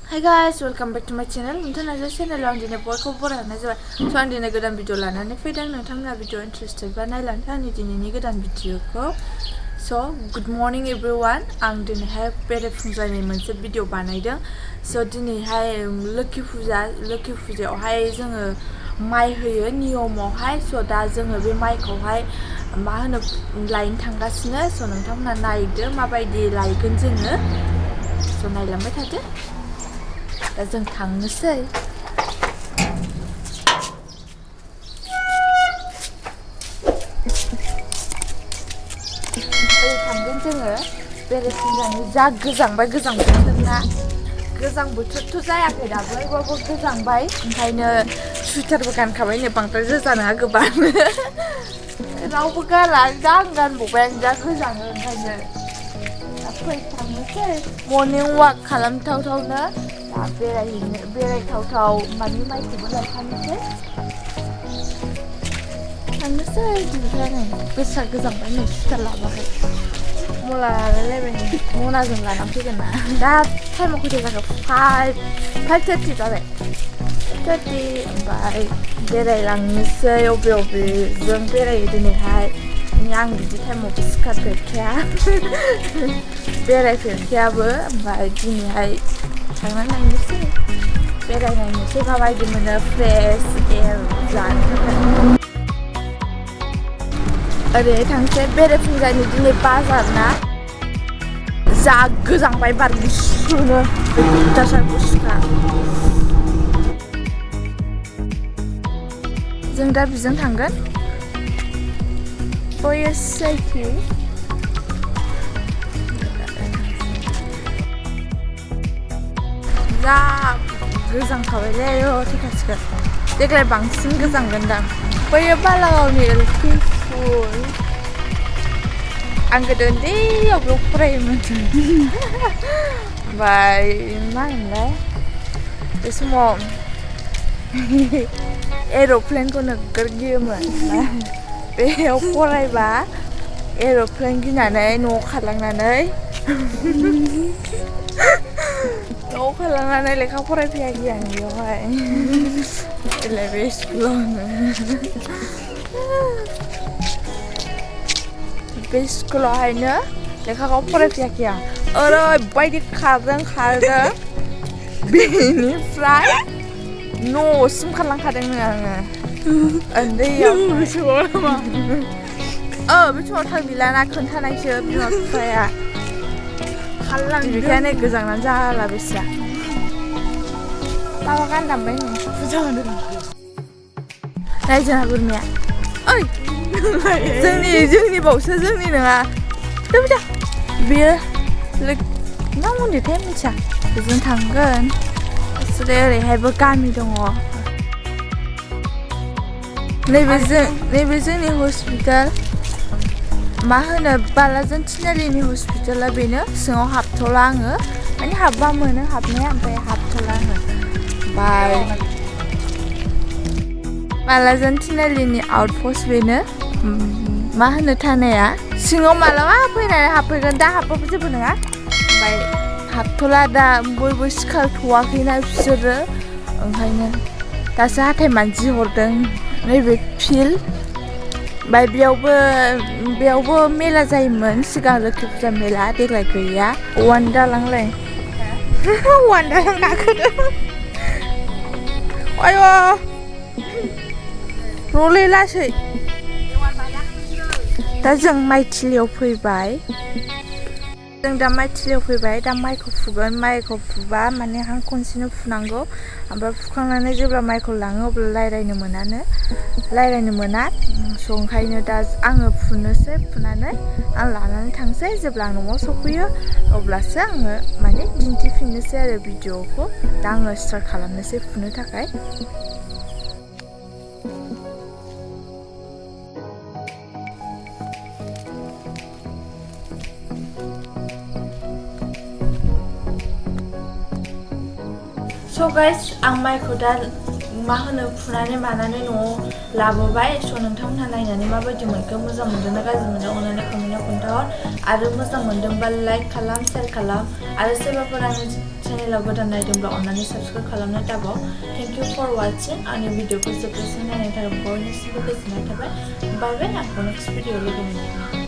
Hi guys, welcome back to my channel. Momita Narzary channel आव दिनै बयखौबो बरायनाय जाबाय। So आं दिनै गोदान भिडिअ लानानै फैदों। नोंथांमोना भिडिअ इन्टारेस्टेड बा नायलांदो आंनि दिनैनि गोदान भिडिअखौ। So good morning everyone. आं दिनैहाय बेरेफुंजानि मोनसे भिडिअ बानायदों। So दिनैहाय लक्की फुजायावहाय जोङो माइ होयो नियमावहाय। So दा जोङो बे माइखौहाय मा होनो लायनो थांगासिनो। So नोंथांमोना नायदो माबायदि लायगोन जोङो। So नायलांबाय थादो। दा जों थांनोसै थांगोन जोङो बेरेफुंजानि जा गोजांबाय गोजां बोथोरना गोजां बोथोरथ' जायाखै दाबो थेवबाबो गोजांबाय ओंखायनो सुइटारबो गानखाबाय नो बांद्राय रोजा नङा गोबां रावबो गाना दा आं गानबावबाय आं जा गोजाङो ओंखायनो दा फै थांनोसै मर्निं वाक खालामथावथावनो दा बेरायथावथाव मानि माइखौबो लायखानोसै थांनोसै बिदिब्ला नै बेसा गोजांबाय नै सुइटार लाबोआखै मना लालायलायबाय मनाजों लानानै फैगोन ना दा टाइमाव खैथा जाखो 5:30 जाबाय 5:30 ओमफ्राय बेरायलांनोसै अबेजों बेरायो दिनैहाय आं बिदि टाइमावबो सिखारफेरखाया बेरायफेरखायाबो ओमफ्राय दिनैहाय थांनानै नायनोसै बेरायनायनोसै माबायदि मोनो फ्रेश एयार जानो थाखाय ओरैहाय थांसै बेरेफुंजानि दिनै बाजार ना जा गोजांबाय बार गुसुनो अयथासार गुसुखा जों दा बिजों थांगोन बयसैखि जा गोजांखाबायलै थेखासिखो देग्लाय बांसिन गोजांगोनदां बैयो बालागावनि लवकि स्कुल आं गोदो उन्दैयाव बेयाव फरायोमोन ओमफ्राय मा होनोमोनलाय बे समाव एर'प्लेनखौ नोगोर गियोमोन बेयाव फरायबा एर'प्लेन गिनानै न'आव खारलांनानै लेखा फरायफैयाखै आं बेयावहाय देलाय बे स्कुलावनो बे स्कुलावहायनो लेखाखौ फरायफैयाखै आं ओरैबायदि खारदों बेनिफ्राय न'सिम खारलांखादोंनो आङो उन्दैयाव बे समाव थाल गैलाना खोन्थानायसो बिमा बिफाया बेखायनो गोजांनानै जाला बेसेया माबा गान दामबाय नो फुजा होनो नाय जोंहा बोरमाया ओइ जोंनि बावसो जोंनि नङा फैदा बेयो मा मन्दिरथाय मिथिया बेजों थांगोन ओरैहायबो गामि दङ नैबे जोंनि हस्पिटाल मा होनो बालाजन थिनालिनि हस्पिटाला बेनो सिङाव हाबथ'ला आङो माने हाबबा मोनो हाबनाया ओमफ्राय हाबथ'ला आङो ओमफ्राय बालाजन थिनालिनि आउटपस्ट बेनो मा होनो थानाया सिङाव मालाबा फैनानै हाबफैगोन दा हाबबाबो जेबो नङा ओमफ्राय हाबथ'ला दा बयबो सिखारथ'वाखैना बिसोरो ओंखायनो दासो हाथाय मानजि हरदों नैबे फिल्ड ओमफ्राय बेयावबो मेला जायोमोन सिगां लक्की फुजा मेला देग्लाय गैया वान्डारलांलाय वान्डारलां गाखोदों आय' रलै लासै दा जों माइथिलियाव फैबाय दा माइखौ फुगोन माइखौ फुबा माने हां खनसेनो फुनांगौ ओमफ्राय फुखांनानै जेब्ला माइखौ लाङो अब्ला रायलायनो मोना स' ओंखायनो दा आङो फुनोसै फुनानै आं लानानै थांसै जेब्ला आं न'आव सफैयो अब्लासो आङो माने दिन्थिफिननोसै आरो भिडिअखौ दा आङो स्टार्ट खालामनोसै फुनो थाखाय So guys, आं माइखौ दा मा होनो फुनानै मानानै न'आव लाबोबाय स' नोंथांमोनहा नायनानै माबायदि मोनखो मोजां मोनदोंना गाज्रि मोनदों अननानै कमेन्टआव खोन्थाहर आरो मोजां मोनदोंबा लाइक खालाम शेयार खालाम आरो सोरबाफोर आंनि चेनेलाव गोदान नायदोंब्ला अननानै साबस्क्राइब खालामनो दाबाव थेंक इउ फर वाचिं आंनि भिडिअखौ जोबजासिम नायनायनि थाखाय बयनिसिमबो गोजोननाय थाबाय बाय बाय आंखौ नेक्स्ट भिडिअ लोगो मोनगोन